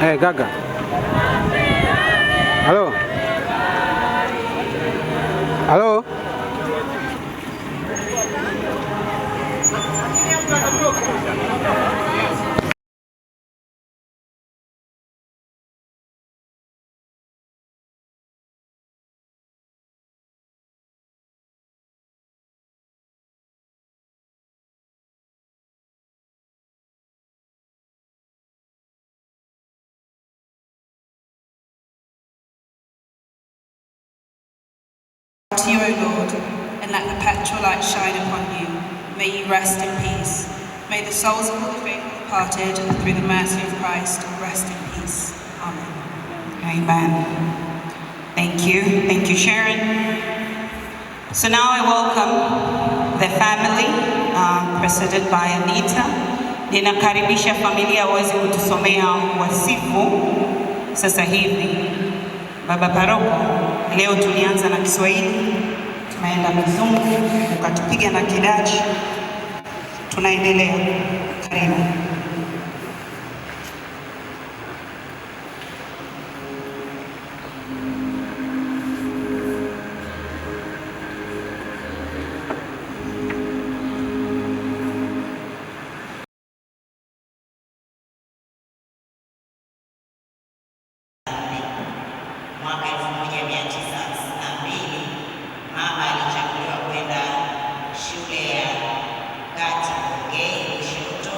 Hey, Gaga. Halo. Halo. To you, O Lord, and let perpetual light shine upon you. May you rest in peace. May the souls of all the faithful departed, through the mercy of Christ, rest in peace. Amen. Amen. Thank you. Thank you, Sharon. So now I welcome the family presided by Anita. Ninakaribisha familia waweze kutusomea wasifu sasa hivi. Baba Paroko, leo tulianza na Kiswahili, tumeenda Kizungu, ukatupiga na Kidachi, tunaendelea. Karibu. Mwaka 1952 mama alichaguliwa kwenda shule ya kati Bungei Lushoto.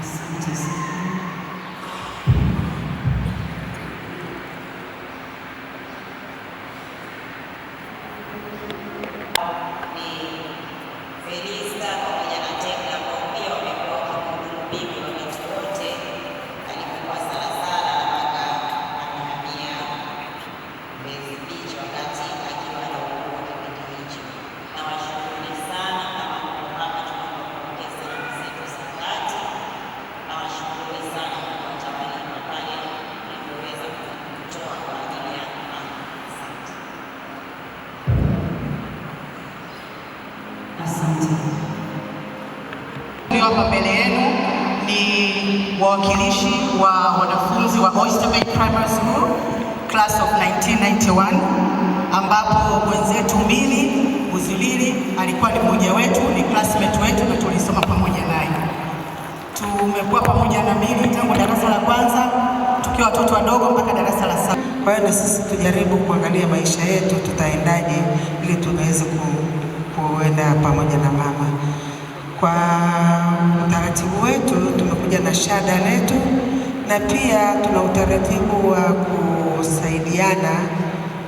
Asante sana. Ni Felista pamoja na Tekla ambao pia wamekuwa wakihudumu mimi wakati wote alipokuwa Salasala na mpaka amehamia Mbezi Beach wakati akiwa anaugua kipindi hicho. Nawashukuruni sana kama mko hapa, tunaomba kupokea salamu zetu za dhati. Nawashukuruni sana kwa watawalipa pale mlivyoweza kutoa kwa ajili ya mama. Asante. Asante. Leo hapa mbele yenu ni wawakilishi wa wanafunzi wa Oyster Bay Primary School class of 1991, ambapo mwenzetu Milly Buzilili alikuwa ni mmoja wetu, ni classmate wetu na tulisoma pamoja naye. Tumekuwa pamoja na Milly tangu darasa la kwanza tukiwa watoto wadogo mpaka darasa la saba. Kwa hiyo na sisi tujaribu kuangalia maisha yetu tutaendaje, ili tuweze kuenda pamoja na mama. Kwa utaratibu wetu tumekuja na shada letu, na pia tuna utaratibu wa kusaidiana.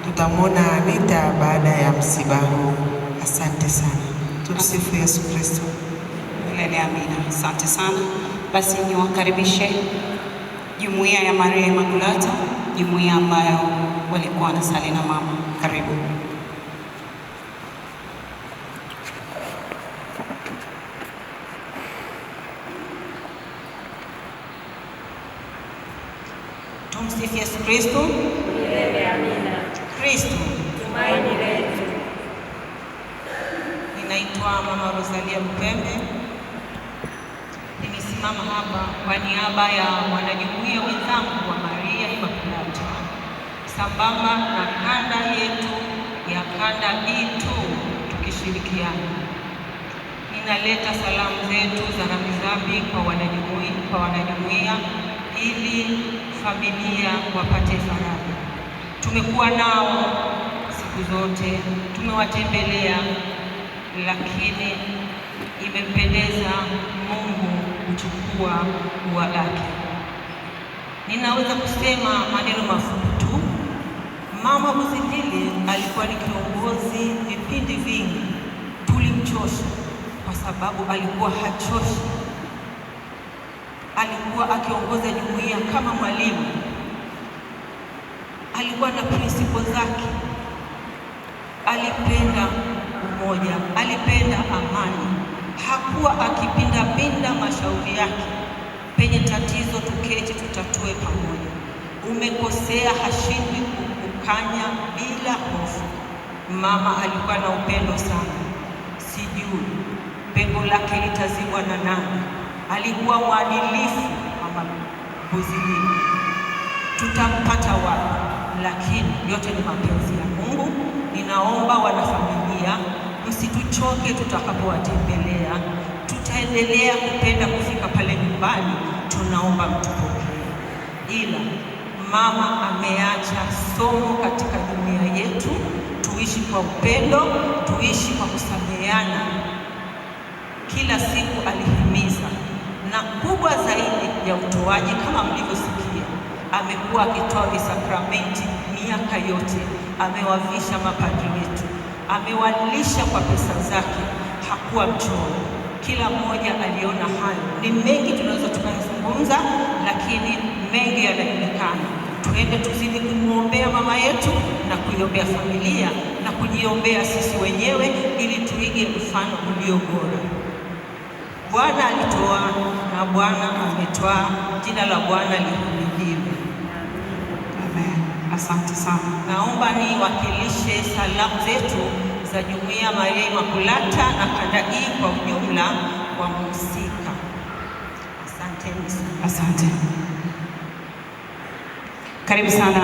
Tutamwona Anita baada ya msiba huu. Asante sana. Tumsifu Yesu Kristo. Milele amina. Asante sana. Basi niwakaribishe jumuiya ya Maria Immaculata, jumuiya ambayo walikuwa wanasali na mama. Karibu. Tumsifu Yesu Kristo. Milele amina. Kristo Tumaini letu. Ninaitwa Mama Rosalia Mpembe. Nimesimama hapa kwa niaba ya wanajumuiya wenzangu wa Maria Immaculata sambamba na kanda yetu ya kanda E2 tukishirikiana. Ninaleta salamu zetu za rambirambi kwa wanajumuiya ili familia wapate faraja. Tumekuwa nao siku zote, tumewatembelea, lakini imempendeza Mungu kuchukua ua lake. Ninaweza kusema maneno mafupi tu. Mama Buzilili alikuwa ni kiongozi vipindi vingi, tulimchosha kwa sababu alikuwa hachoshi. Alikuwa akiongoza jumuiya kama mwalimu, alikuwa na principle zake, alipenda umoja, alipenda amani, hakuwa akipindapinda mashauri yake. Penye tatizo tuketi tutatue pamoja. Umekosea, hashindwi kukukanya bila hofu. Mama alikuwa na upendo sana, sijui pengo lake litazibwa na nani. Alikuwa mwadilifu Mama Buzilili, tutampata wapi? Lakini yote ni mapenzi ya Mungu. Ninaomba wanafamilia, msituchoke tutakapowatembelea. Tutaendelea kupenda kufika pale nyumbani, tunaomba mtupokee. Ila mama ameacha somo katika jumuiya yetu, tuishi kwa upendo, tuishi kwa kusameheana. Kila siku alihimiza, na kubwa zaidi ya utoaji, kama mlivyosikia, amekuwa akitoa visakramenti miaka yote, amewavisha mapadri wetu, amewalisha kwa pesa zake, hakuwa mchoyo. Kila mmoja aliona hayo. Ni mengi tunaweza tukayazungumza, lakini mengi yanajulikana. Tuende tuzidi kumwombea mama yetu na kuiombea familia na kujiombea sisi wenyewe, ili tuige mfano ulio bora. Bwana alitoa na Bwana ametwaa, jina la Bwana lihimidiwe. Amen. Asante sana. Naomba niwakilishe salamu zetu za Jumuiya Maria Immaculata na kanda hii kwa ujumla kwa mhusika. Asanteni sana. Asante. Karibu sana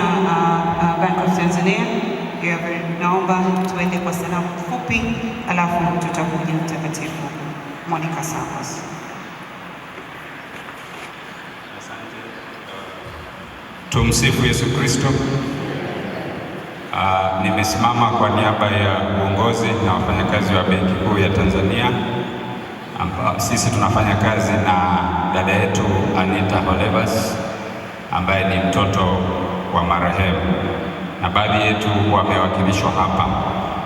Bank of Tanzania. Naomba tuende kwa salamu fupi, alafu tutakuja Mtakatifu Monica Sacos. Asante. Tumsifu Yesu Kristo. Nimesimama kwa niaba ya uongozi na wafanyakazi wa Benki Kuu ya Tanzania, ambapo sisi tunafanya kazi na dada yetu Anita Holevas ambaye ni mtoto wa marehemu, na baadhi yetu wamewakilishwa hapa.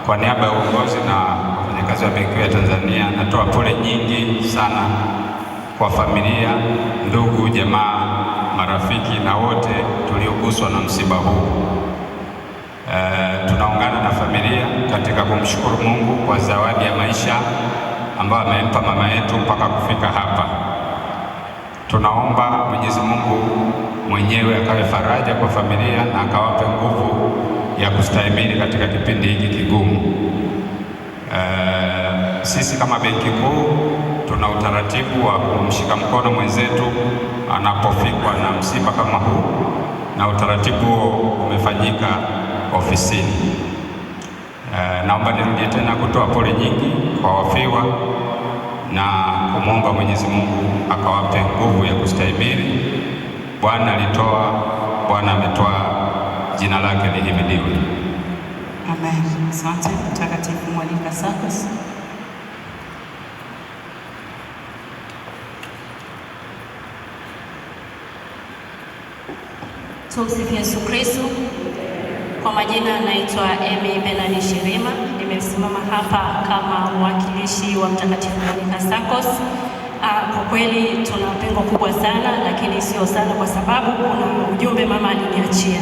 Kwa niaba ya uongozi na wafanyakazi wa Benki Kuu ya Tanzania, natoa pole nyingi sana kwa familia, ndugu, jamaa, marafiki na wote tulioguswa na msiba huu. Tunaungana na familia katika kumshukuru Mungu kwa zawadi ya maisha ambayo amempa mama yetu mpaka kufika hapa. Tunaomba Mwenyezi Mungu mwenyewe akawe faraja kwa familia na akawape nguvu ya kustahimili katika kipindi hiki kigumu. Sisi kama Benki Kuu tuna utaratibu wa kumshika mkono mwenzetu anapofikwa na msiba kama huu, na utaratibu huo umefanyika ofisini. Naomba nirudie tena kutoa pole nyingi kwa wafiwa na kumwomba Mwenyezi Mungu akawape nguvu ya kustahimili. Bwana alitoa, Bwana ametoa, jina lake lihimidiwe. Amen. Asante Mtakatifu Monica SACCOS. Tumsifu Yesu Kristo. Kwa majina naitwa Emy Benani Shirima, nimesimama hapa kama mwakilishi wa Mtakatifu Monica SACCOS. Kwa kweli tuna pengo kubwa sana, lakini sio sana kwa sababu kuna ujumbe mama aliniachia.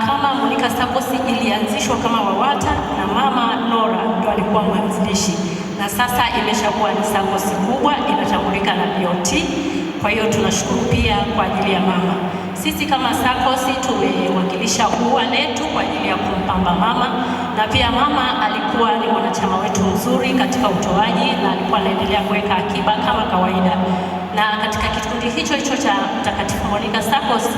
Kama Monica SACCOS ilianzishwa kama WAWATA na mama Nora ndo alikuwa mwanzilishi, na sasa imeshakuwa ni SACCOS kubwa inatambulika na BOT. Kwa hiyo tunashukuru pia kwa ajili ya mama. Sisi kama SACCOS tumewakilisha ua letu kwa ajili ya kumpamba mama, na pia mama alikuwa ni mwanachama wetu mzuri katika utoaji na alikuwa anaendelea kuweka akiba kama kawaida. Na katika kikundi hicho hicho cha Mtakatifu Monica SACCOS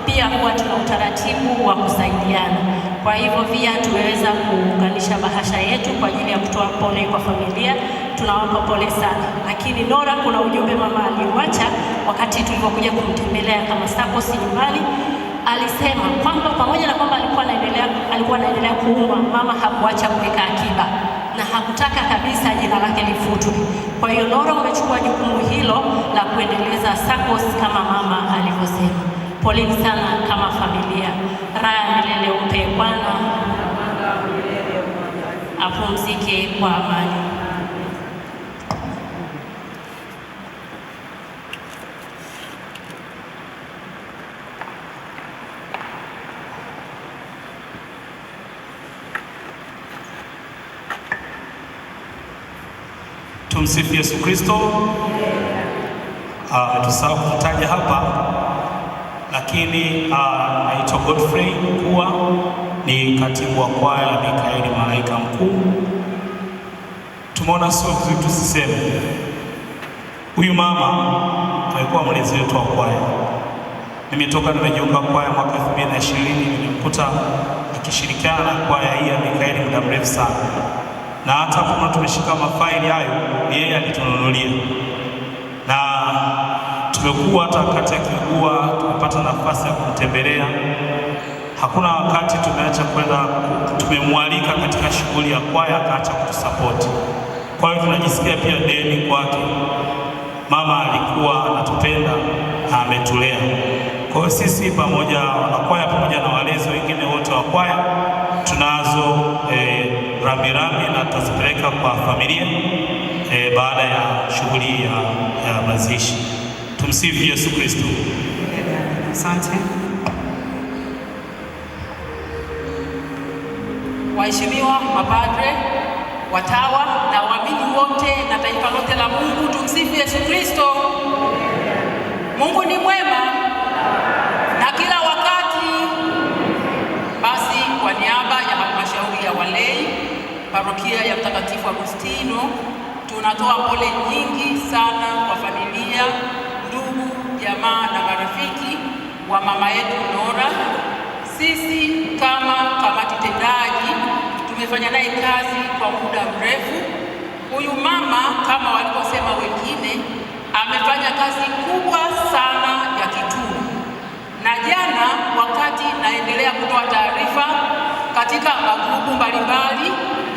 pia huwa tuna utaratibu wa kusaidiana. Kwa hivyo pia tumeweza kuunganisha bahasha yetu kwa ajili ya kutoa pole kwa familia. Tunawapa pole sana. Lakini Nora, kuna ujumbe mama aliuacha wakati tulipokuja kumtembelea kama SACCOS nyumbani. Alisema kwamba pamoja na kwamba alikuwa anaendelea kuumwa, mama hakuacha kuweka akiba na hakutaka kabisa jina lake lifutwe. Kwa hiyo Nora umechukua jukumu hilo la kuendeleza SACCOS kama mama alivyosema. Poleni sana kama familia. Raha milele umpe Bwana, apumzike kwa amani. Tumsifu Yesu Kristo. Tusahau kutaja hapa, lakini naitwa Godfrey Kuwa, ni katibu wa kwaya ya Mikaeli Malaika Mkuu. Tumeona sio vizuri tusiseme, huyu mama alikuwa mlezi wetu wa kwaya. Mimi toka nimejiunga kwaya mwaka 2020 nilimkuta akishirikiana na kwaya hii ya Mikaeli muda mrefu sana, na hata kama tumeshika mafaili hayo yeye alitununulia, na tumekuwa hata wakati akiugua tumepata nafasi ya kumtembelea. Hakuna wakati tumeacha kwenda, tumemwalika katika shughuli ya kwaya akaacha kutusapoti. Kwa hiyo tunajisikia pia deni kwake. Mama alikuwa anatupenda na ametulea. Kwa hiyo sisi pamoja na kwaya pamoja na walezi wengine wote wa kwaya tunazo rambirambi na tutazipeleka kwa familia baada ya shughuli ya mazishi. Tumsifu Yesu Kristo. Asante. Waheshimiwa mapadre, watawa na waamini wote na taifa lote la Mungu, tumsifu Yesu Kristo. Mungu ni mwema na kila wakati. Basi kwa niaba ya halmashauri ya walei parokia ya Mtakatifu Agustino, tunatoa pole nyingi sana kwa familia, ndugu, jamaa na marafiki wa mama yetu Nora. Sisi kama kamati tendaji tumefanya naye kazi kwa muda mrefu. Huyu mama kama walivyosema wengine, amefanya kazi kubwa sana ya kituo. Na jana wakati naendelea kutoa taarifa katika magrupu mbalimbali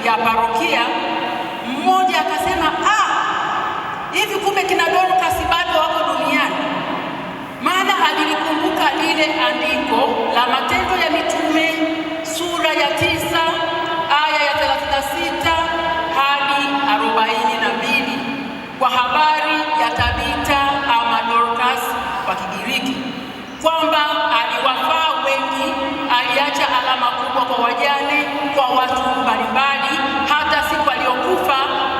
ya parokia, mmoja akasema, hivi kumbe kina Dorcas bado lile andiko la Matendo ya Mitume sura ya 9 aya ya 36 hadi 42 kwa habari ya Tabita ama Dorcas kwa Kigiriki, kwamba aliwafaa wengi, aliacha alama kubwa kwa wajane, kwa watu mbalimbali. Hata siku aliyokufa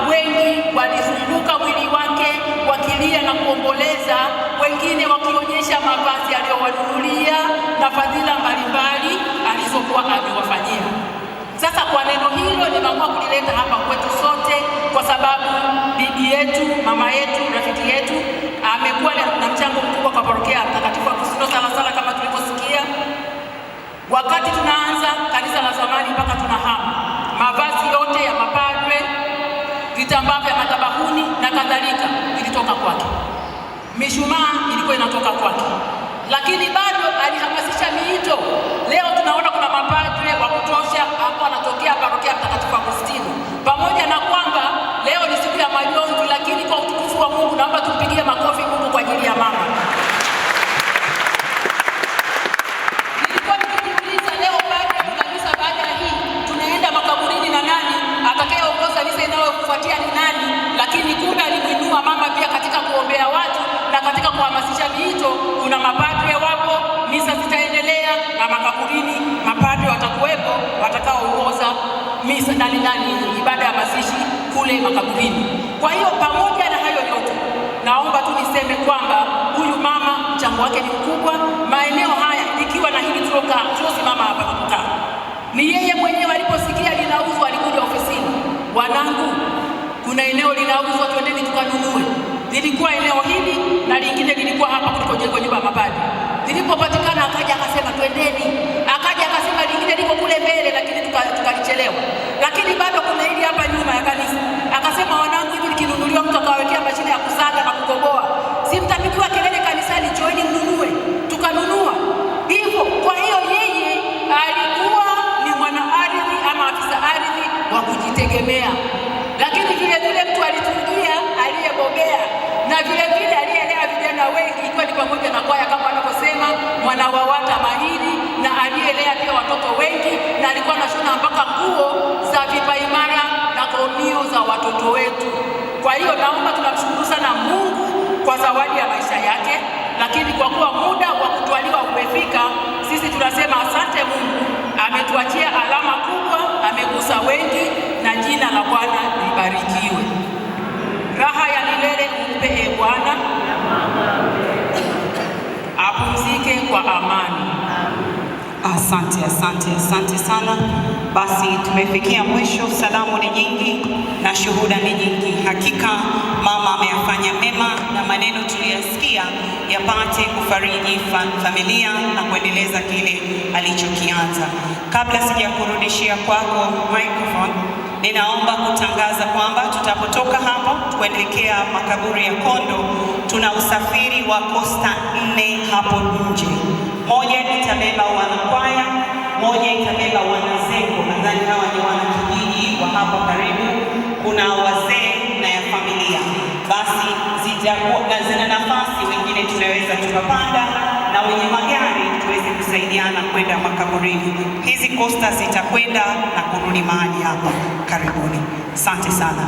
wengi walizunguka mwili wake wakilia na kuomboleza, wengine wakionyesha mavazi aliyowanunulia na fadhila mbalimbali alizokuwa amewafanyia. Sasa kwa neno hilo nimeamua kulileta hapa kwetu sote, kwa sababu bibi yetu, mama yetu, rafiki yetu amekuwa na mchango mkubwa kwa parokia ya Mtakatifu Agustino Salasala kama tulivyosikia. Wakati tunaanza kanisa la zamani mpaka tunahama, mavazi yote ya mapadre, vitambaa vya madhabahuni na kadhalika vilitoka kwake. Mishumaa ilikuwa inatoka kwake. Lakini bado alihamasisha miito. Leo tunaona kuna mapadre wa kutosha ambao wanatokea parokia Mtakatifu Agustino. Pamoja na kwamba leo ni siku ya majonzi, lakini kwa utukufu wa Mungu naomba tumpigie makofi Mungu kwa ajili ya mama. Nilikuwa nikijiuliza leo padre kuna misa baada ya hii, tunaenda makaburini na nani? Atakayeongoza misa inayofuatia ni nani? Lakini kumbe alimuinua mama pia katika kuombea watu na katika kuhamasisha miito. Kuna mapadre wapo, misa zitaendelea na makaburini mapadre watakuwepo watakaoongoza misa nani ibada ya mazishi kule makaburini. Kwa hiyo pamoja na hayo yote, naomba tu niseme kwamba huyu mama mchango wake ni mkubwa. Maeneo haya ikiwa na hili tulosimama hapa na kukaa, ni yeye mwenyewe aliposikia linauzwa alikuja ofisini, wanangu, kuna eneo linauzwa, twendeni tukanunue. Lilikuwa eneo hili na lingine lilikuwa hapa kulikojengwa nyumba ya mapadri. Lilipopatikana akaja akasema twendeni, akaja akasema lingine liko kule mbele, lakini tukalichelewa. Lakini bado kuna hili hapa nyuma ya kanisa. Akasema wanangu, hivi likinunuliwa mtu akawekea mashine ya kusaga na kukoboa, si mtapigiwa kelele kanisani, njooni mnunue. Tukanunua hivyo. Kwa hiyo yeye alikuwa ni mwana ardhi ama afisa ardhi wa kujitegemea, lakini vile vile mtu alitujia aliyebobea na vile vile aliyelea vijana wengi, ikiwa ni pamoja na kwaya kama wanavyosema mwana wawata mahiri, na aliyelea pia watoto wengi, na alikuwa anashona mpaka nguo za vipaimara na komio za watoto wetu. Kwa hiyo naomba tunamshukuru sana Mungu kwa zawadi ya maisha yake, lakini kwa kuwa muda wa kutwaliwa umefika, sisi tunasema asante Mungu, ametuachia alama kubwa, amegusa wengi, na jina la Bwana libarikiwe. Raha ya milele umpe e Bwana, apumzike kwa amani. Asante, asante, asante sana. Basi tumefikia mwisho. Salamu ni nyingi na shuhuda ni nyingi. Hakika mama ameyafanya mema, na maneno tuliyasikia yapate kufariji familia na kuendeleza kile alichokianza. Kabla sijakurudishia kwako microphone, ninaomba kutangaza kwamba tutapotoka hapo kuelekea makaburi ya Kondo, tuna usafiri wa kosta 4 hapo nje. Moja itabeba wanakwaya, moja itabeba wanazengo, nadhani hawa ni wanakijiji wa hapa karibu, kuna wazee na ya familia. Basi zitakuwa na zina nafasi, wengine tunaweza tukapanda na wenye magari tuweze kusaidiana kwenda makaburini. Hizi kosta zitakwenda na kurudi mahali hapa karibuni. Asante sana.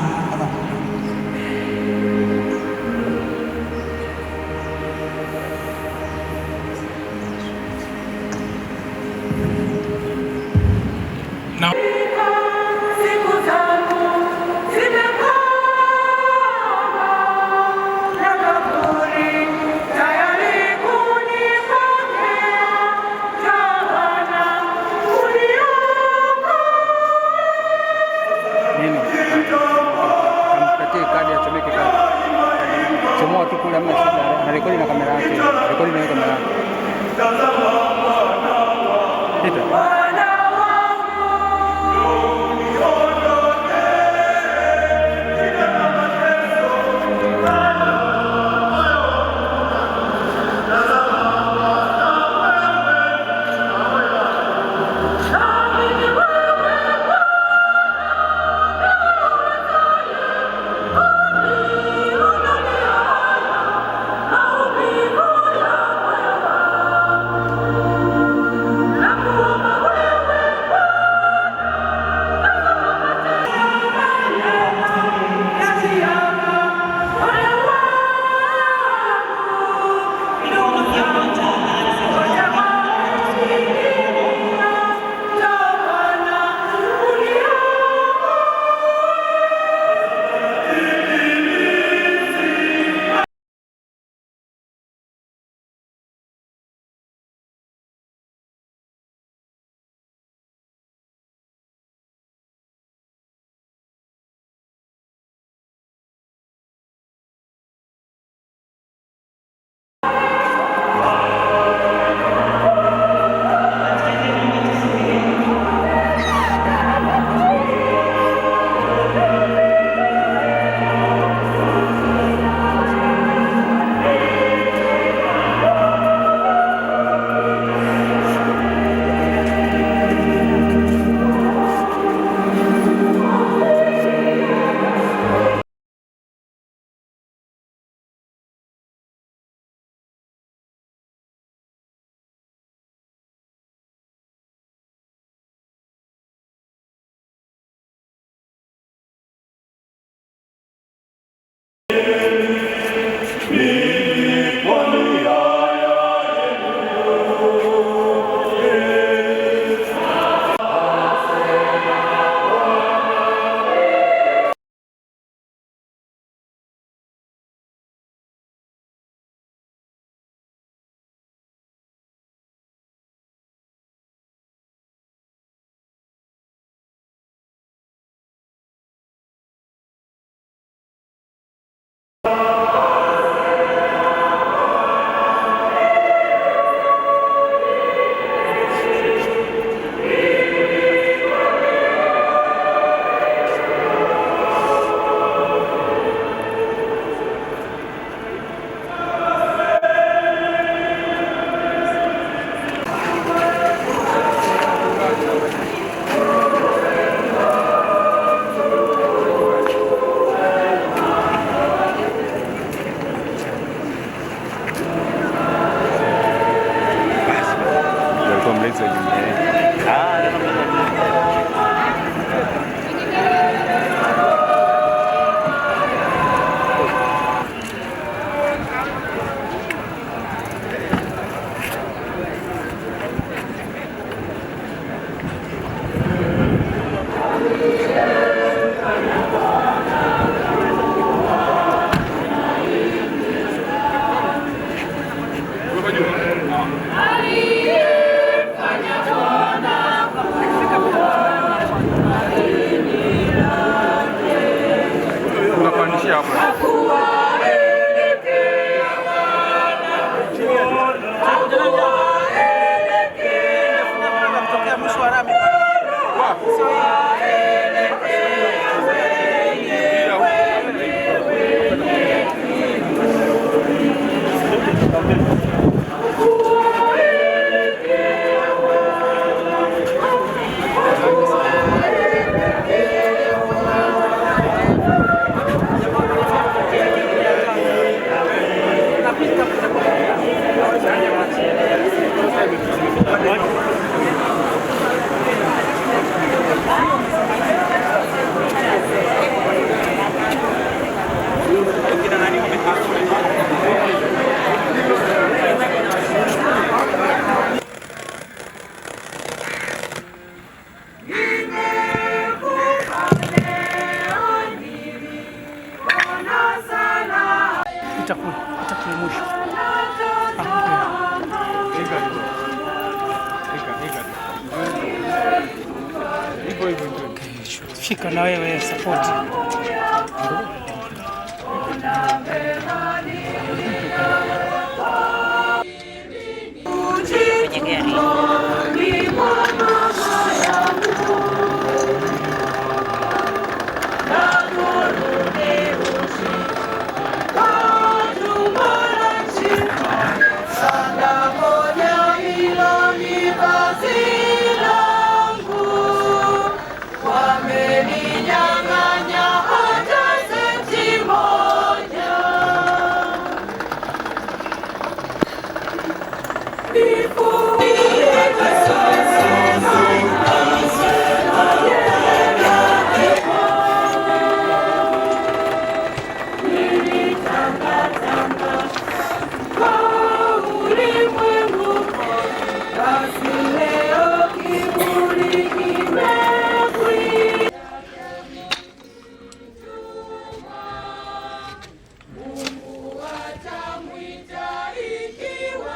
Shika na wewe support. Kwenye gari.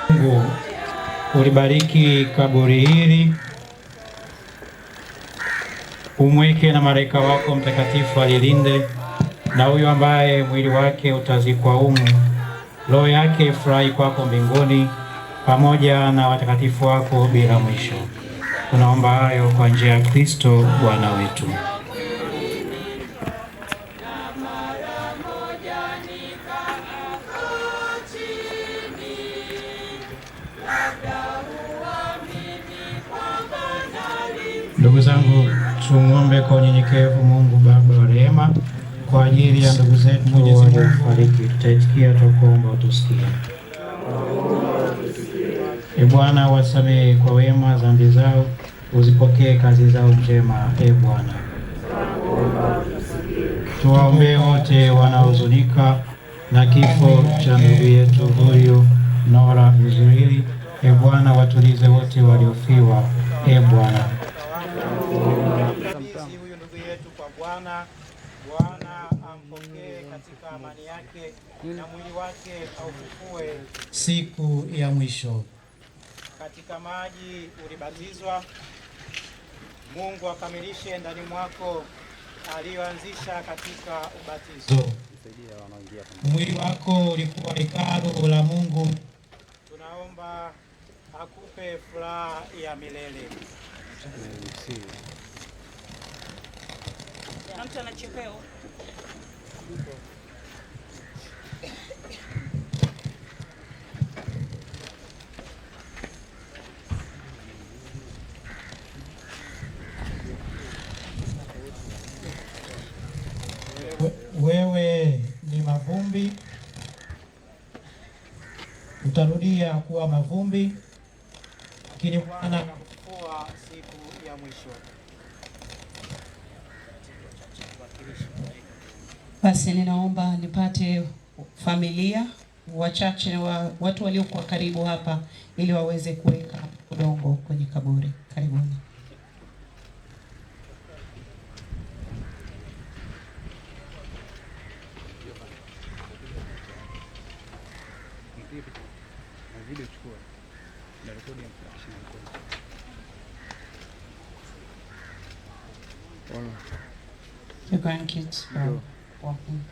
Mungu ulibariki kaburi hili, umweke na malaika wako mtakatifu alilinde, na huyo ambaye mwili wake utazikwa humu, roho yake ifurahi kwako mbinguni pamoja na watakatifu wako bila mwisho. Tunaomba hayo kwa njia ya Kristo Bwana wetu. Ndugu zangu, tumuombe kwa unyenyekevu Mungu Baba wa rehema kwa ajili ya ndugu zetu waliofariki. Tutaitikia tukuomba utusikie. E Bwana, wasamehe kwa wema dhambi zao, uzipokee kazi zao njema. E Bwana, tuwaombee wote wanaohuzunika na kifo cha ndugu yetu huyu Nora Mzurili. E Bwana, watulize wote waliofiwa. E Bwana, huyu ndugu yetu kwa Bwana. Bwana ampokee katika amani yake na mwili wake aufufue siku ya mwisho. Katika maji ulibatizwa, Mungu akamilishe ndani mwako aliyoanzisha katika ubatizo. Mwili wako ulikuwa hekalu la Mungu. Tunaomba akupe furaha ya milele. Na mtu ana chepeo. Wewe ni mavumbi, utarudia kuwa mavumbi, lakini Bwana ya mwisho. Basi ninaomba nipate familia wachache wa watu waliokuwa karibu hapa ili waweze kuweka udongo kwenye kaburi. Karibuni. Your grandkids are walking.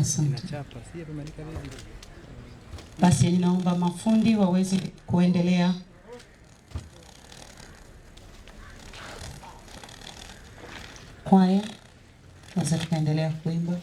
Asante. Basi ninaomba mafundi waweze kuendelea. Kwaya waweze tukaendelea kuimba.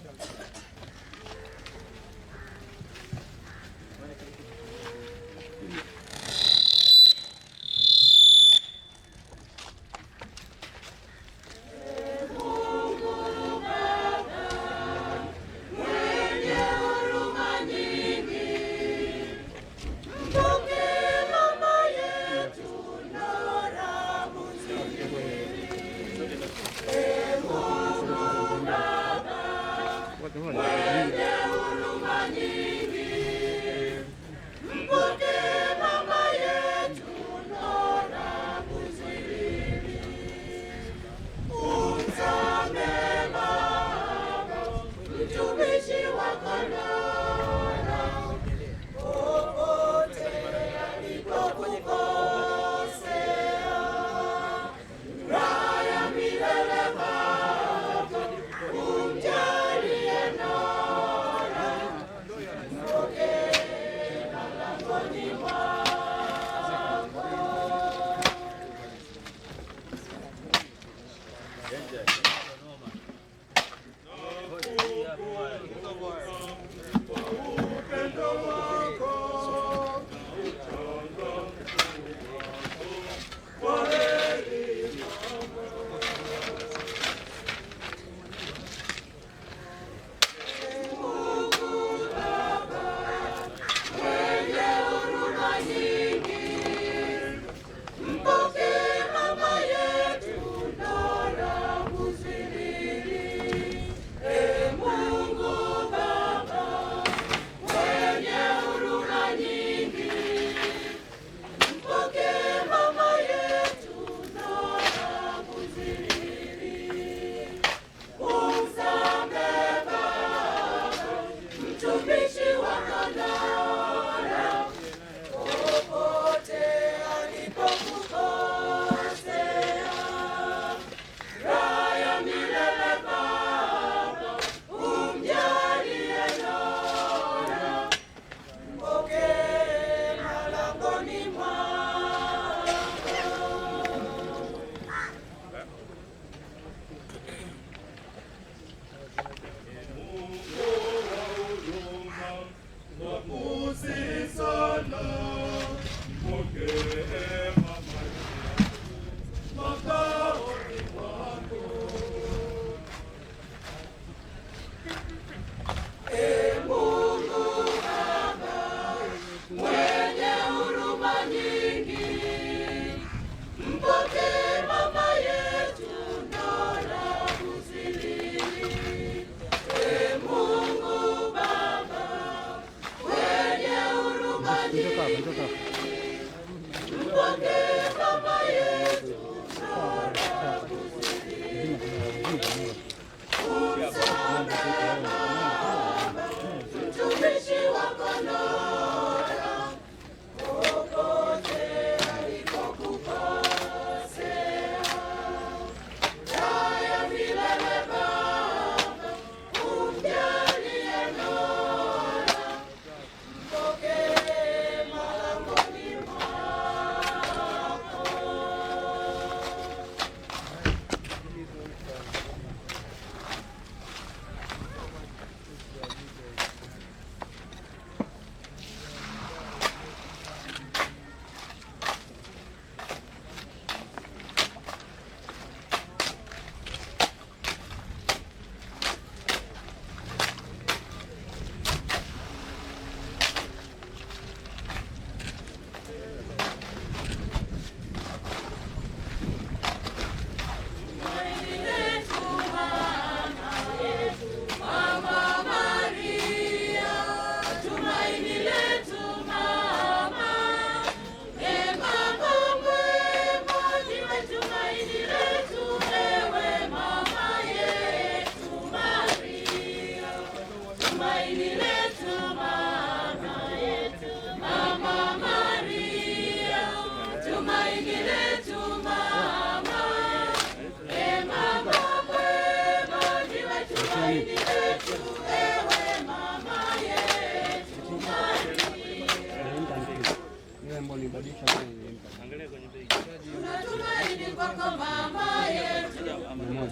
Tunatumaini kwako mama yetu,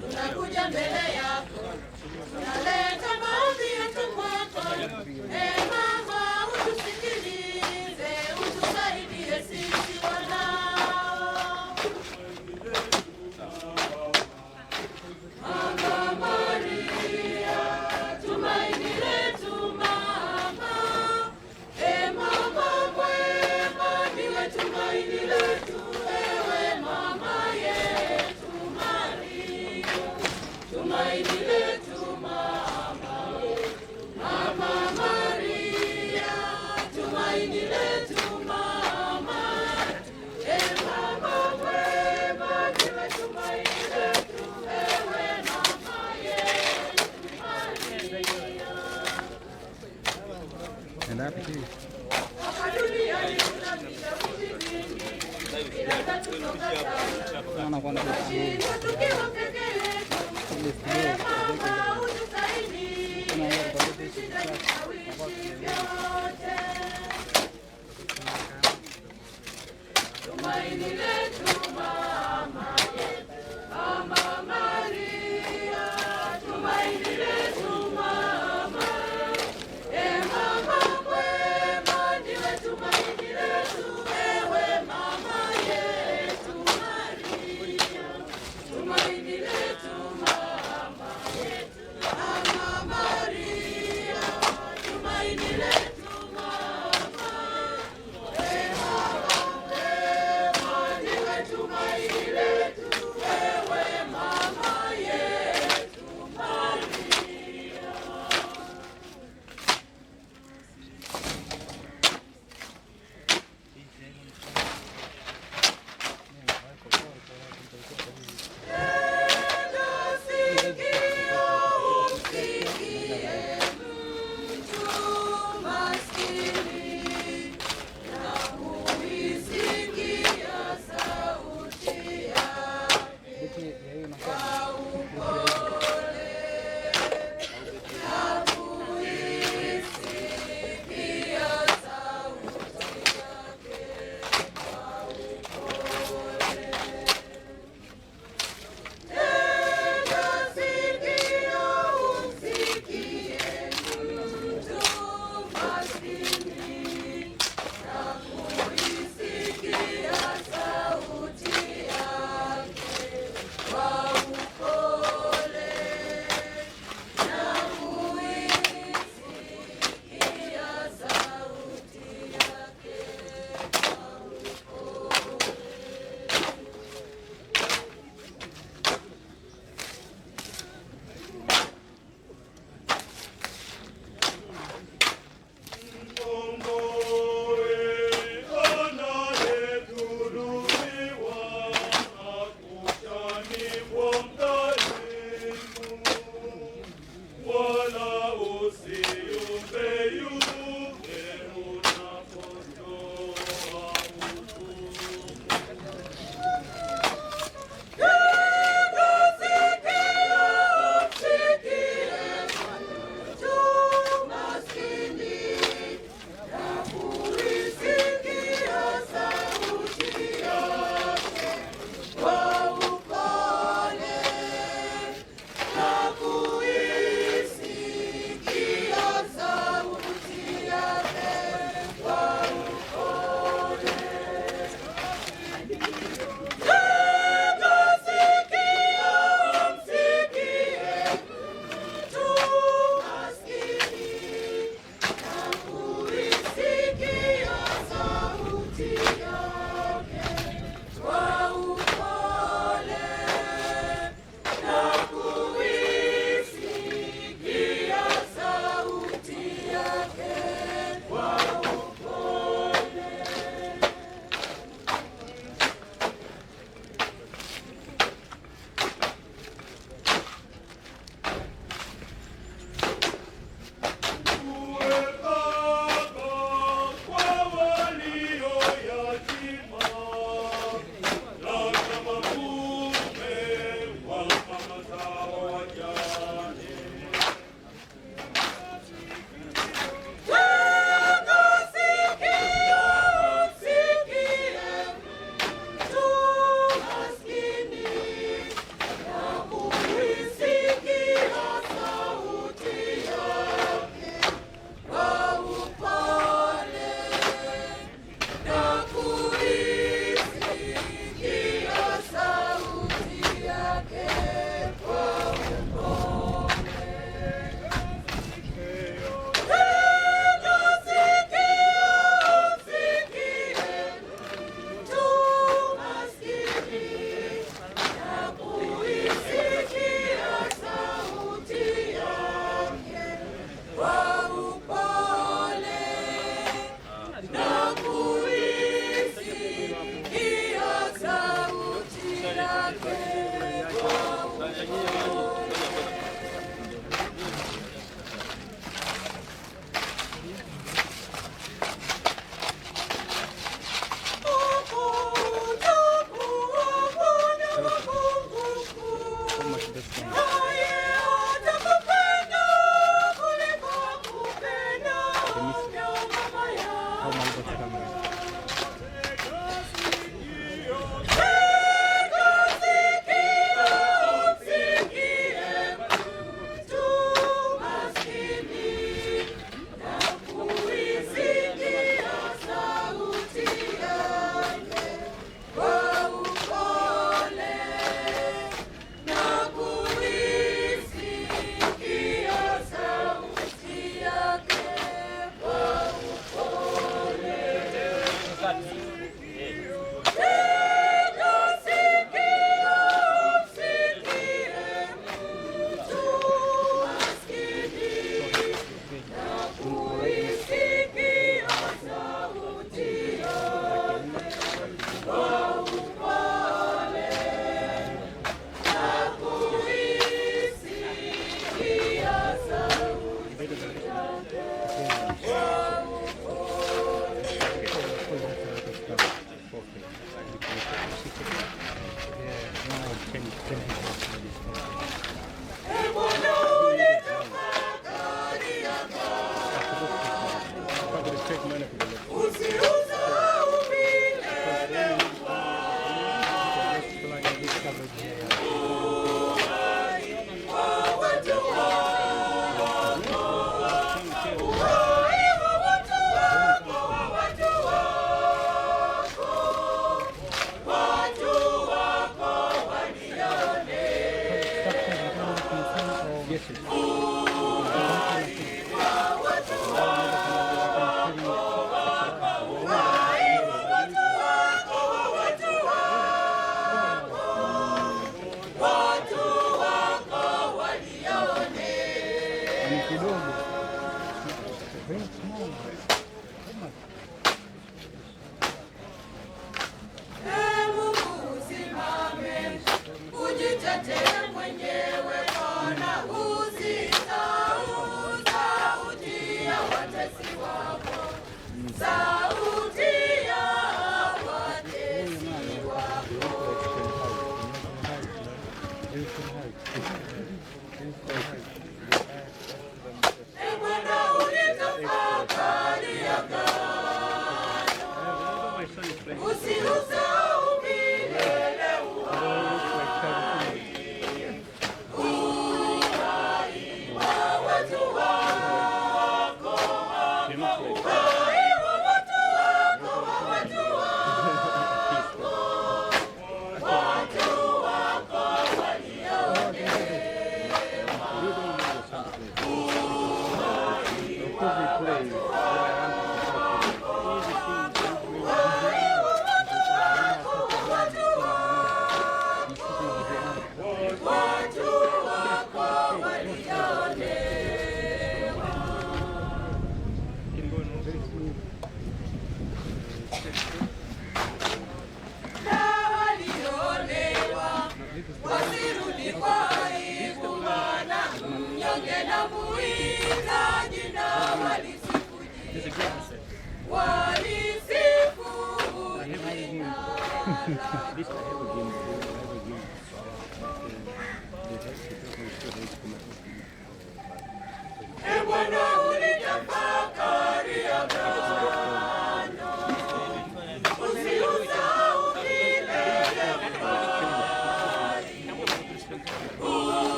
tunakuja mbele yako, tunaleta maombi yetu kwako. E mama, utusikilize, utusaidie sisi wanao. Mama Maria, tumaini letu mama. E mama mwema, ndiwe tumaini letu, ewe mama yetu Maria, tumaini letu mama yetu, Mama Maria, tumaini letu mama. E mama mwema, ndiwe tumaini letu, ewe mama yetu Maria. Hapa duniani kuna vishawishi vingi, ila tatutoka sana. Tunashindwa tukiwa peke yetu. E mama, utusaidie tuvishinda vishawishi vyote. Tumaini letu mama yetu, Mama Maria, tumaini letu mama. E mama mwema, ndiwe tumaini letu, ewe mama yetu Maria,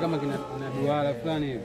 Kama kina duara fulani hivi.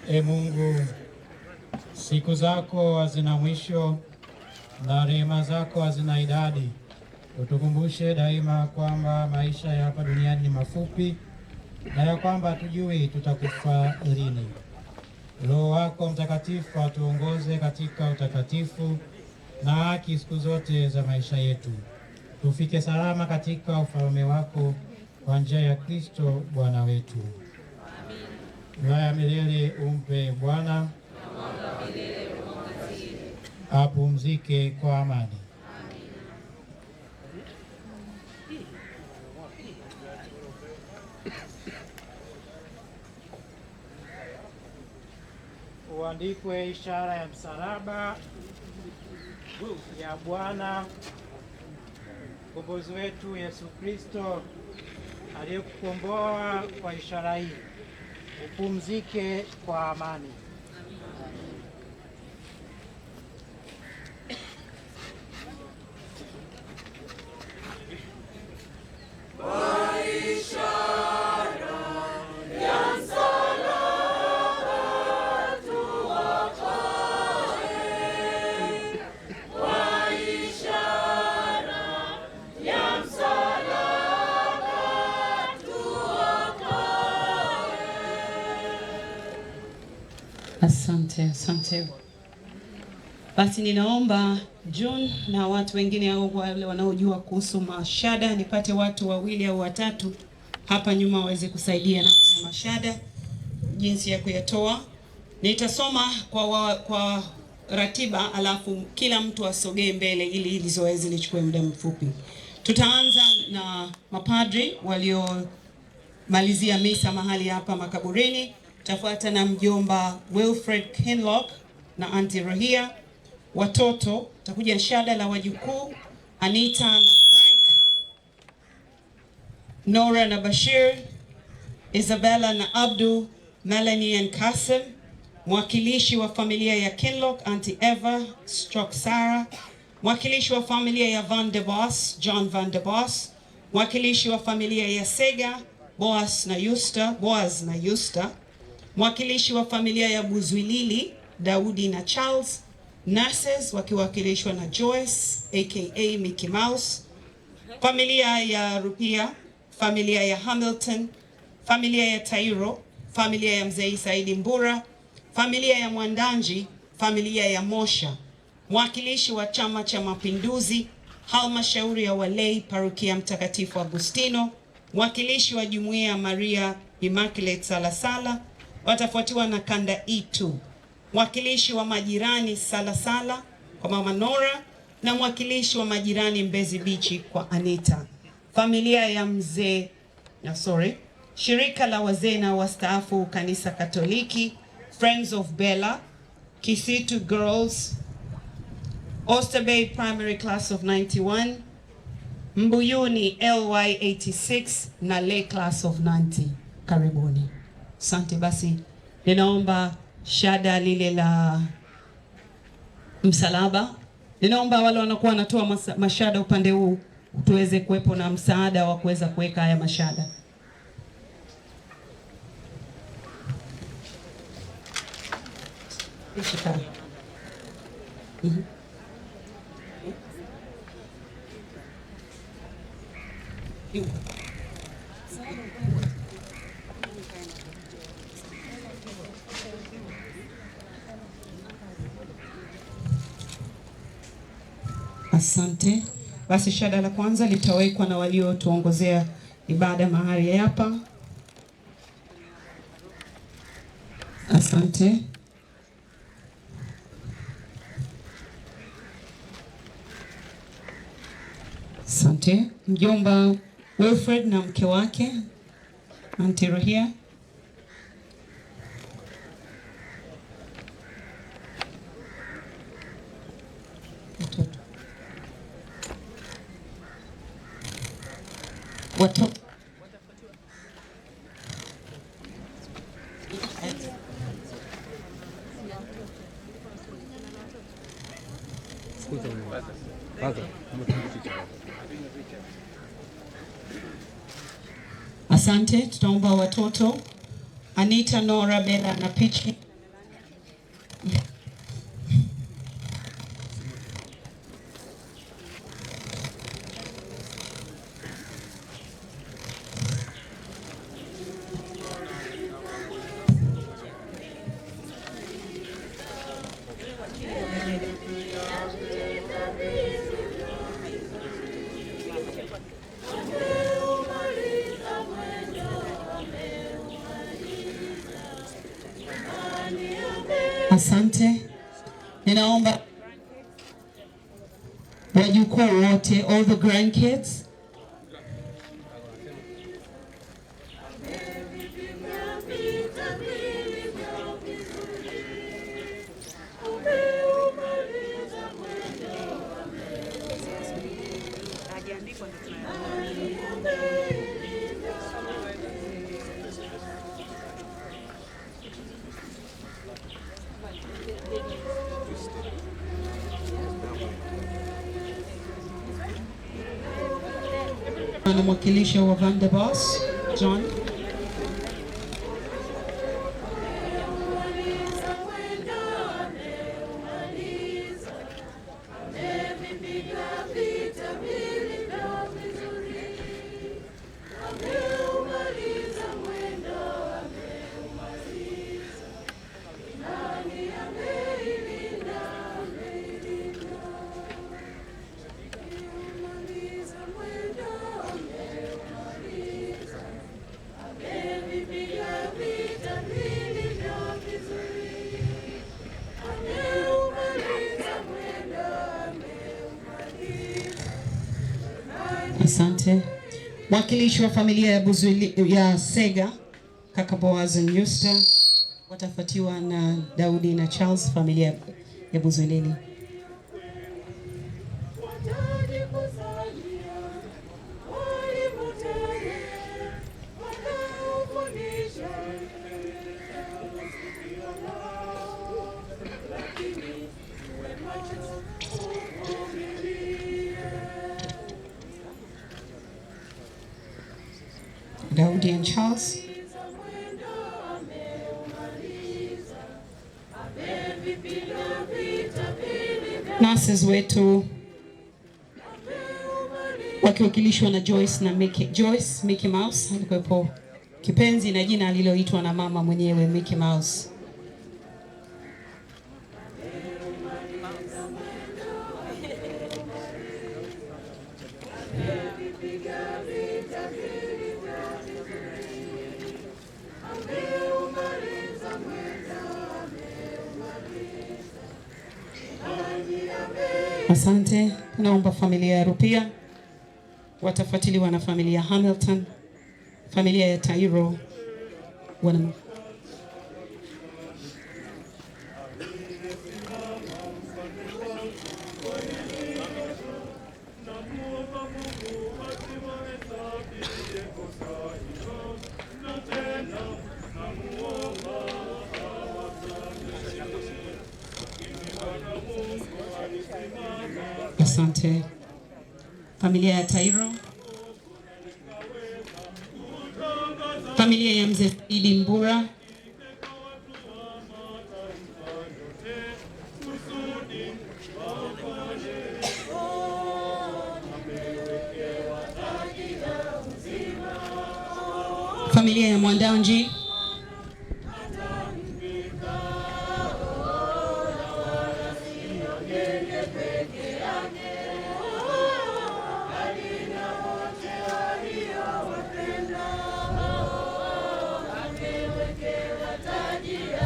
E Mungu, siku zako hazina mwisho na rehema zako hazina idadi. Utukumbushe daima kwamba maisha ya hapa duniani ni mafupi na ya kwamba hatujui tutakufa lini. Roho wako Mtakatifu atuongoze katika utakatifu na haki siku zote za maisha yetu. Tufike salama katika ufalme wako kwa njia ya Kristo Bwana wetu. Raha ya milele umpe Bwana, apumzike kwa amani. Uandikwe ishara ya msalaba ya Bwana Mkombozi wetu Yesu Kristo aliyekukomboa kwa ishara hii. Upumzike kwa amani. Asante, asante. Basi ninaomba John na watu wengine au wale wanaojua kuhusu mashada, nipate watu wawili au watatu hapa nyuma waweze kusaidia na haya mashada, jinsi ya kuyatoa. Nitasoma kwa ratiba, alafu kila mtu asogee mbele ili hili zoezi lichukue muda mfupi. Tutaanza na mapadri waliomalizia misa mahali hapa makaburini. Tafuata na mjomba Wilfred Kinlock na Auntie Rohia. Watoto takuja shada la wajukuu Anita na Frank, Nora na Bashir, Isabella na Abdu, Melanie and Kasim, mwakilishi wa familia ya Kinlock Auntie Eva stroke Sarah, mwakilishi wa familia ya Van de Bos, John Van de Bos, mwakilishi wa familia ya Sega, Boas na Yusta, Boaz na Yusta, mwakilishi wa familia ya Buzwilili, Daudi na Charles, nurses wakiwakilishwa na Joyce aka Mickey Mouse, familia ya Rupia, familia ya Hamilton, familia ya Tairo, familia ya Mzee Saidi Mbura, familia ya Mwandanji, familia ya Mosha, mwakilishi wa Chama cha Mapinduzi, halmashauri ya walei, parokia Mtakatifu Agustino, mwakilishi wa jumuiya ya Maria Immaculate Salasala, watafuatiwa na kanda E2, mwakilishi wa majirani Salasala kwa Mama Nora na mwakilishi wa majirani Mbezi Beach kwa Anita. Familia ya mzee no, sorry, shirika la wazee na wastaafu kanisa Katoliki, Friends of Bella, Kisitu Girls, Oyster Bay Primary Class of 91, Mbuyuni LY 86 na Lay Class of 90. Karibuni. Asante. Basi ninaomba shada lile la msalaba. Ninaomba wale wanakuwa wanatoa mashada upande huu tuweze kuwepo na msaada wa kuweza kuweka haya mashada. Asante. Basi shada la kwanza litawekwa na waliotuongozea ibada mahali hapa. Asante. Asante. Mjomba Wilfred na mke wake Auntie Rohia. Watoto. Asante, tutaomba watoto Anita, Nora, Bella na Pichi. Asante. Ninaomba wajukuu wote, all the grandkids. Anamwakilisha wa Van der Bos, John. Asante. Mwakilishi wa familia ya Buzuli, ya Sega, kaka Boaz and Yusta, watafuatiwa na Daudi na Charles, familia ya Buzulili. Dean Charles. Nurses wetu wakiwakilishwa na Joyce na Mickey, Joyce Mickey Mouse alikuwepo kipenzi na jina aliloitwa na mama mwenyewe Mickey Mouse. Asante. Tunaomba familia ya Rupia watafuatiliwa na familia Hamilton, familia ya Tairo wana Asante. Familia ya Tairo, familia ya Mzee Idi Mbura, familia ya Mwandanji,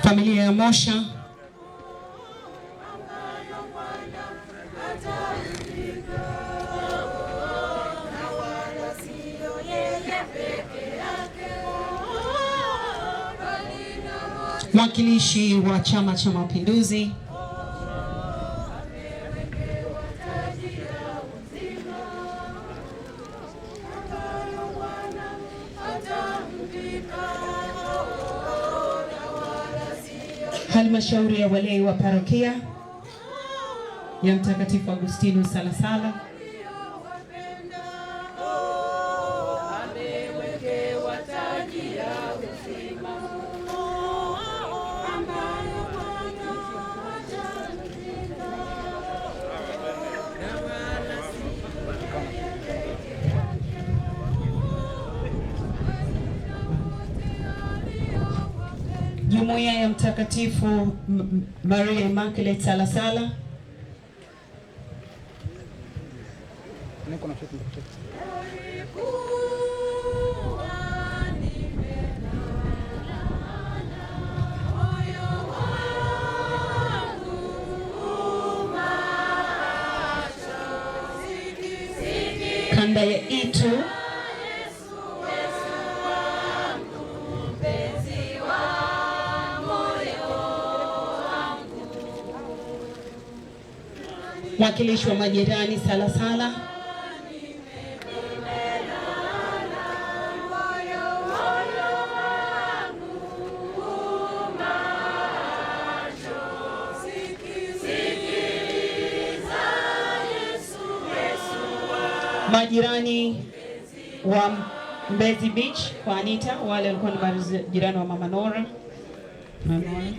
familia ya Mosha, mwakilishi wa Chama cha Mapinduzi, halmashauri ya walei wa parokia ya Mtakatifu Agustino Salasala, Jumuiya ya Mtakatifu Maria Immaculate Salasala, kanda ya Itu, mwakilishi wa majirani Salasala, majirani wa Mbezi Beach kwa Anita, wale walikuwa ni majirani wa Mama Nora. Mama Nora.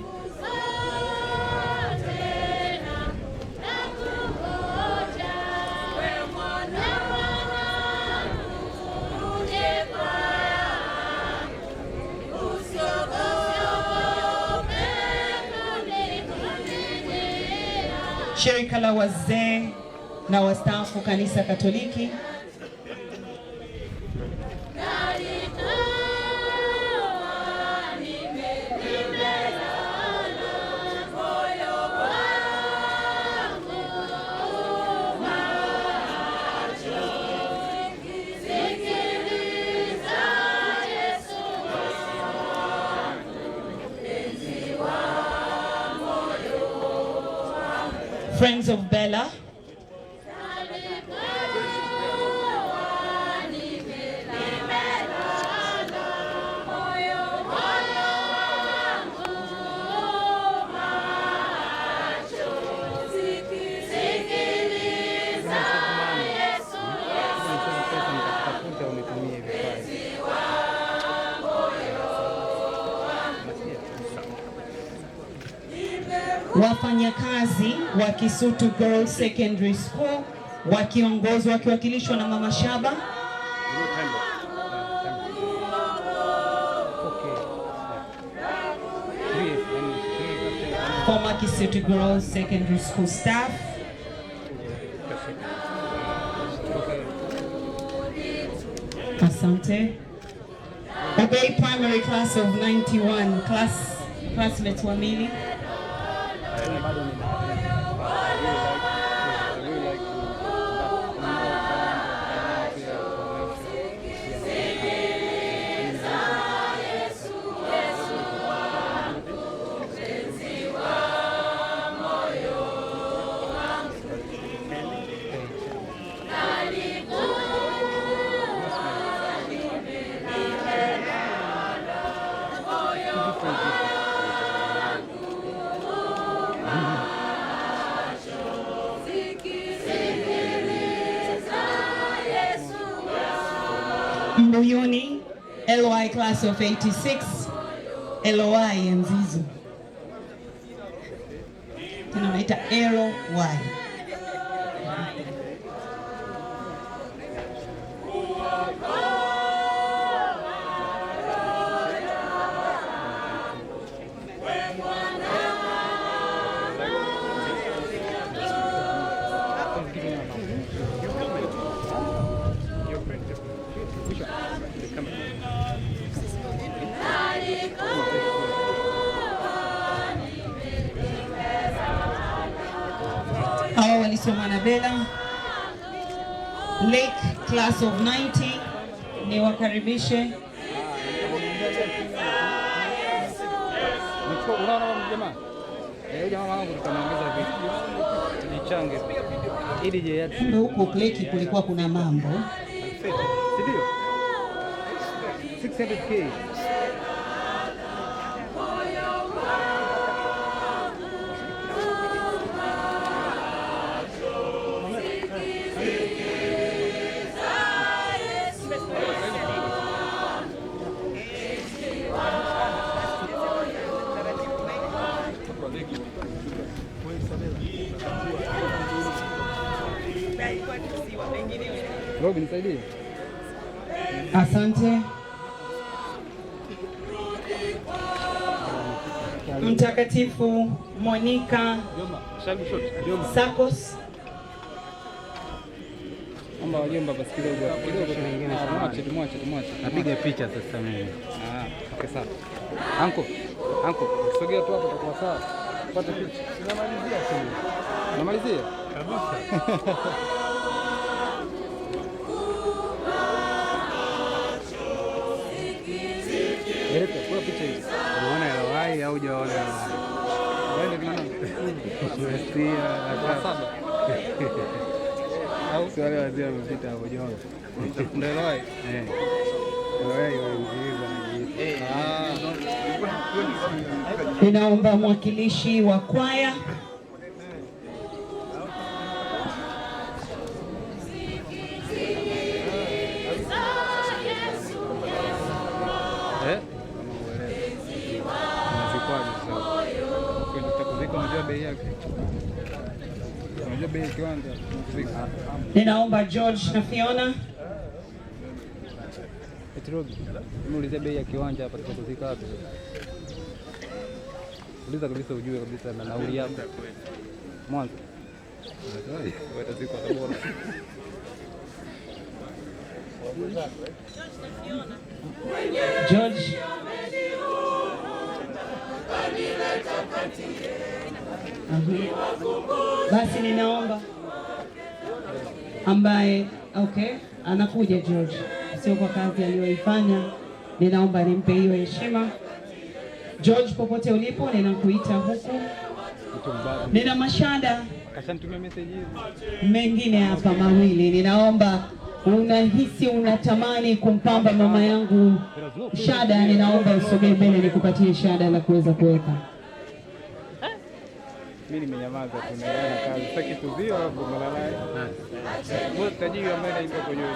Shirika la wazee na wastaafu Kanisa Katoliki, Friends of Bella, Wafanyakazi wa Kisutu Girls Secondary School wakiongozwa wakiwakilishwa na Mama Shaba. Former Kisutu Girls Secondary School staff. Asante. Obey Primary Class of 91, classmates wa Mili. Mbuyuni, LY Class of 86, LY Mzizu. Tena wanaita LY. Hawa walisoma na Bella. Lake Class of 90, ni wakaribishe. Kumbe huko Kleki kulikuwa kuna mambo. 600K. Robin, nisaidie. Asante. Mtakatifu Monica Sakos. Omba wajomba basi kidogo kidogo, mwache tumwache tumwache. Napiga picha sasa mimi. Ah, okay sawa. Anko, anko, sogea tu hapo tutakuwa sawa. Pata picha. Tunamalizia tu. Namalizia? Kabisa. Erika, kwa picha hizi. Unaona LY au hujaona LY? Wewe ndio nani? Umesikia saba. Au si wale wazee wamepita hapo jioni. Ndio LY. Eh. LY wanaingiza. Ninaomba mwakilishi wa kwaya. Eh? Ninaomba George na Fiona. Etrogi, muulize bei ya kiwanja hapa tutakuzika wapi? Uliza kabisa ujue kabisa na nauli yako. Mwanzo. Watazikwa Tabora. George. Basi ninaomba ambaye okay anakuja George, sio kwa kazi aliyoifanya, ninaomba nimpe hiyo heshima. George, popote ulipo, ninakuita huku. Nina mashada Kashanitumia message hizi mengine hapa mawili. Ninaomba, unahisi unatamani kumpamba mama yangu shada, ninaomba usogee mbele nikupatie shada la kuweza kuweka. Mimi nimenyamaza tu naendelea na kazi. Sitaki kuzio au kugombana naye. Mbona tajiri ambaye anaitwa kwa yeye.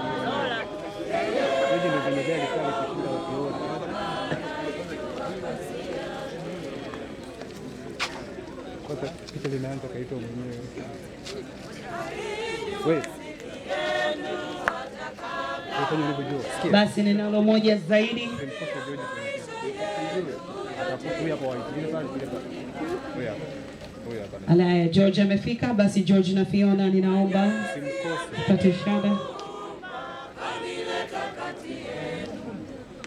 Hivi ndio vimejali sana kushinda watu wote. Kwanza picha limeanza kaitwa mwenyewe. Wewe. Fanya ulivyojua. Sikia. Basi ninalo moja zaidi. Huyu hapa white. Yule pale, yule pale. Huyu hapa. Huyu hapa. Alaya, George amefika. Basi George na Fiona, ninaomba tupate shada. Kanileta kati yenu,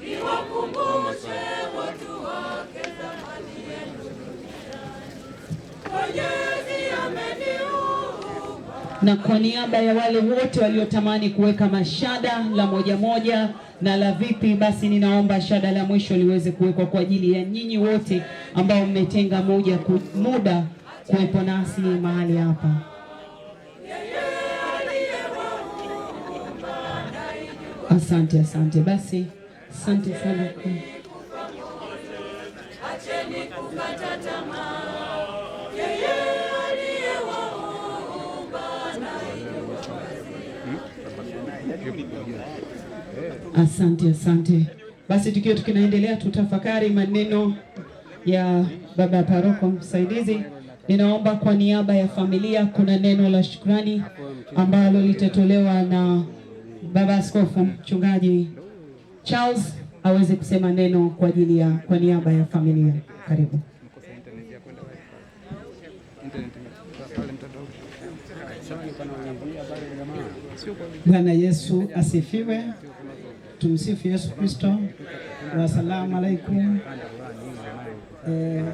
niwakumbushe watu wake thamani yenu. Mwenyezi ameniumba. Na kwa niaba ya wale wote waliotamani kuweka mashada la moja moja na la vipi, basi ninaomba shada la mwisho liweze kuwekwa kwa ajili ya nyinyi wote ambao mmetenga muda kuwepo nasi mahali hapa. Asante, asante. Basi asante sana. Acheni kukata tamaa, yeye aliyewaumba Asante, asante. Basi tukiwa tukinaendelea tutafakari maneno ya baba paroko msaidizi. Ninaomba kwa niaba ya familia, kuna neno la shukrani ambalo litatolewa na baba askofu mchungaji Charles aweze kusema neno kwa ajili ya kwa niaba ya familia. Karibu. Bwana Yesu asifiwe. Tumsifu Yesu Kristo. Wasalamu alaikum.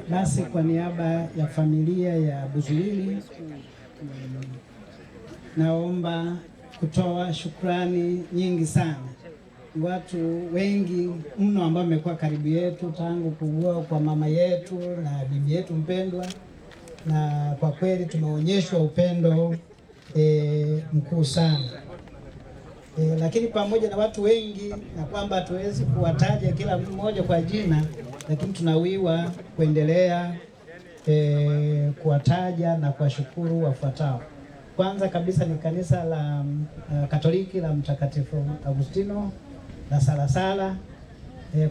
Basi kwa niaba ya familia ya Buzwilili naomba kutoa shukrani nyingi sana. Watu wengi mno ambao wamekuwa karibu yetu tangu kuugua kwa mama yetu na bibi yetu mpendwa, na kwa kweli tumeonyeshwa upendo mkuu sana. Lakini pamoja na watu wengi na kwamba hatuwezi kuwataja kila mmoja kwa jina, lakini tunawiwa kuendelea kuwataja na kuwashukuru wafuatao. Kwanza kabisa ni kanisa la Katoliki la Mtakatifu Agustino la Salasala.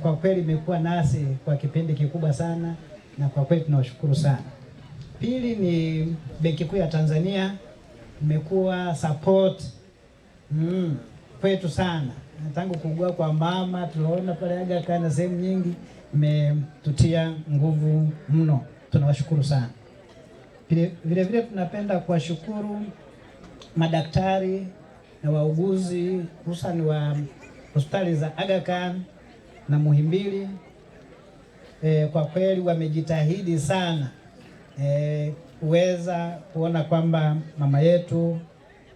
Kwa kweli imekuwa nasi kwa kipindi kikubwa sana na kwa kweli tunawashukuru sana. Pili ni Benki Kuu ya Tanzania, imekuwa support kwetu sana. Tangu kuugua kwa mama tuliona pale Aga Khan na sehemu nyingi, imetutia nguvu mno, tunawashukuru sana. Vile vile tunapenda kuwashukuru madaktari na wauguzi hususan wa hospitali za Aga Khan na Muhimbili. Kwa kweli wamejitahidi sana kuweza kuona kwamba mama yetu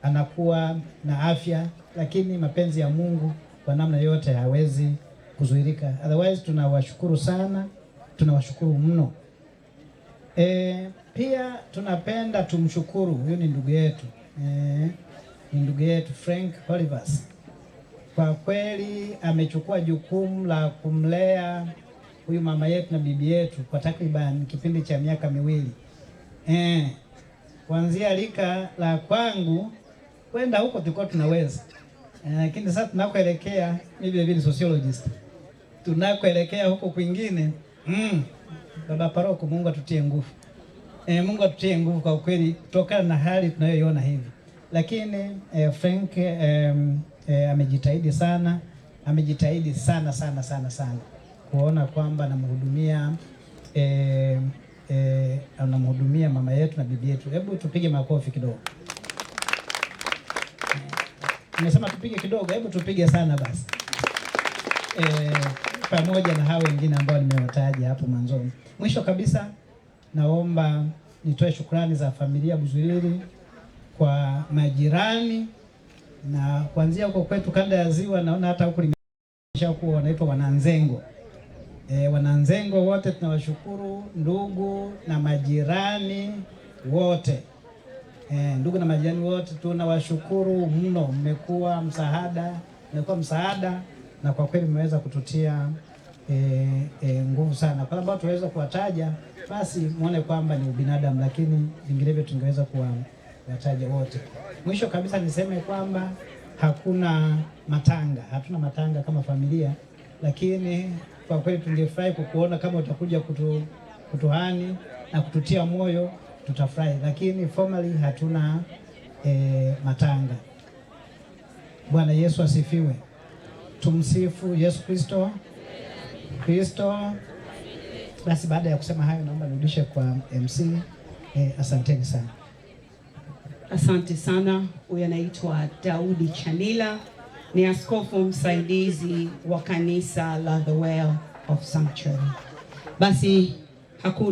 anakuwa na afya, lakini mapenzi ya Mungu kwa namna yote hawezi kuzuilika. Otherwise tunawashukuru sana, tunawashukuru mno. Pia tunapenda tumshukuru, huyu ni ndugu yetu, ni ndugu yetu Frank Olivers. Kwa kweli amechukua jukumu la kumlea huyu mama yetu na bibi yetu kwa takriban kipindi cha miaka 2. Kuanzia lika la kwangu kwenda huko tulikuwa tunaweza. Lakini sasa tunakoelekea, mimi vile vile sociologist, tunakoelekea huko kwingine, baba paroko, Mungu atutie nguvu. Mungu atutie nguvu kwa kweli kutokana na hali tunayoiona hivi. Lakini Frank amejitahidi sana, amejitahidi sana sana sana sana kuona kwamba anamhudumia anamhudumia mama yetu na bibi yetu. Hebu tupige makofi kidogo. Nimesema tupige kidogo, hebu tupige sana basi. Pamoja na hao wengine ambao nimewataja hapo mwanzoni. Mwisho kabisa naomba nitoe shukrani za familia Buzwilili kwa majirani na kuanzia huko kwetu kanda ya Ziwa, naona hata huko limeshakuwa wanaitwa Wananzengo. Wananzengo wote tunawashukuru, ndugu na majirani wote. Ndugu na majirani wote tunawashukuru mno, mmekuwa msaada, mmekuwa msaada na kwa kweli mmeweza kututia nguvu sana. Kwa sababu tuweza kuwataja basi muone kwamba ni ubinadamu, lakini vinginevyo tungeweza kuwataja wote. Mwisho kabisa niseme kwamba hakuna matanga, hatuna matanga kama familia, lakini kwa kweli tungefurahi kukuona kama utakuja kutuhani na kututia moyo. tutafurahi, lakini formally hatuna matanga. Bwana Yesu asifiwe. Tumsifu Yesu Kristo. Kristo. Basi baada ya kusema hayo, naomba nirudishe kwa MC. Asanteni sana. Asante sana. Huyu anaitwa Daudi Chanila, ni askofu msaidizi wa kanisa la The Well of Sanctuary. Basi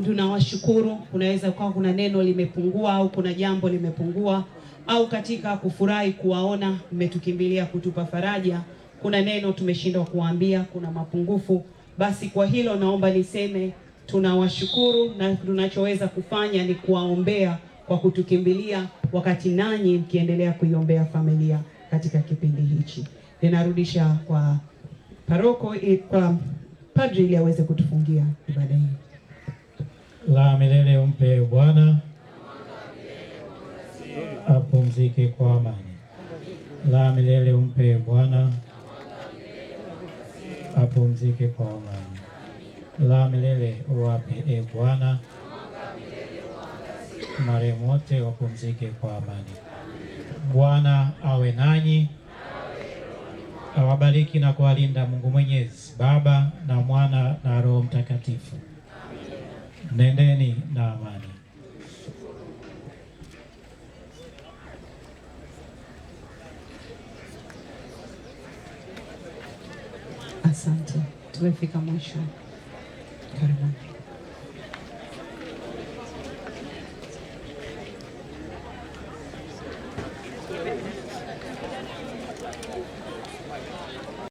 tunawashukuru. Kunaweza kuwa kuna neno limepungua au kuna jambo limepungua, au katika kufurahi kuwaona mmetukimbilia kutupa faraja, kuna neno tumeshindwa kuambia, kuna mapungufu. Basi kwa hilo naomba niseme tunawashukuru, na tunachoweza kufanya ni kuwaombea kwa kutukimbilia, wakati nanyi mkiendelea kuiombea familia katika kipindi hichi. Ninarudisha kwa paroko, kwa padri ili aweze kutufungia ibada hii. La milele umpe Bwana, apumzike kwa amani. La milele umpe Bwana, apumzike kwa amani. La milele uwape e Bwana, marehemu wote wapumzike kwa amani. Bwana awe nanyi, awabariki na kuwalinda Mungu Mwenyezi, Baba na Mwana na Roho Mtakatifu. Nendeni na amani. Asante, tumefika mwisho. Karibuni.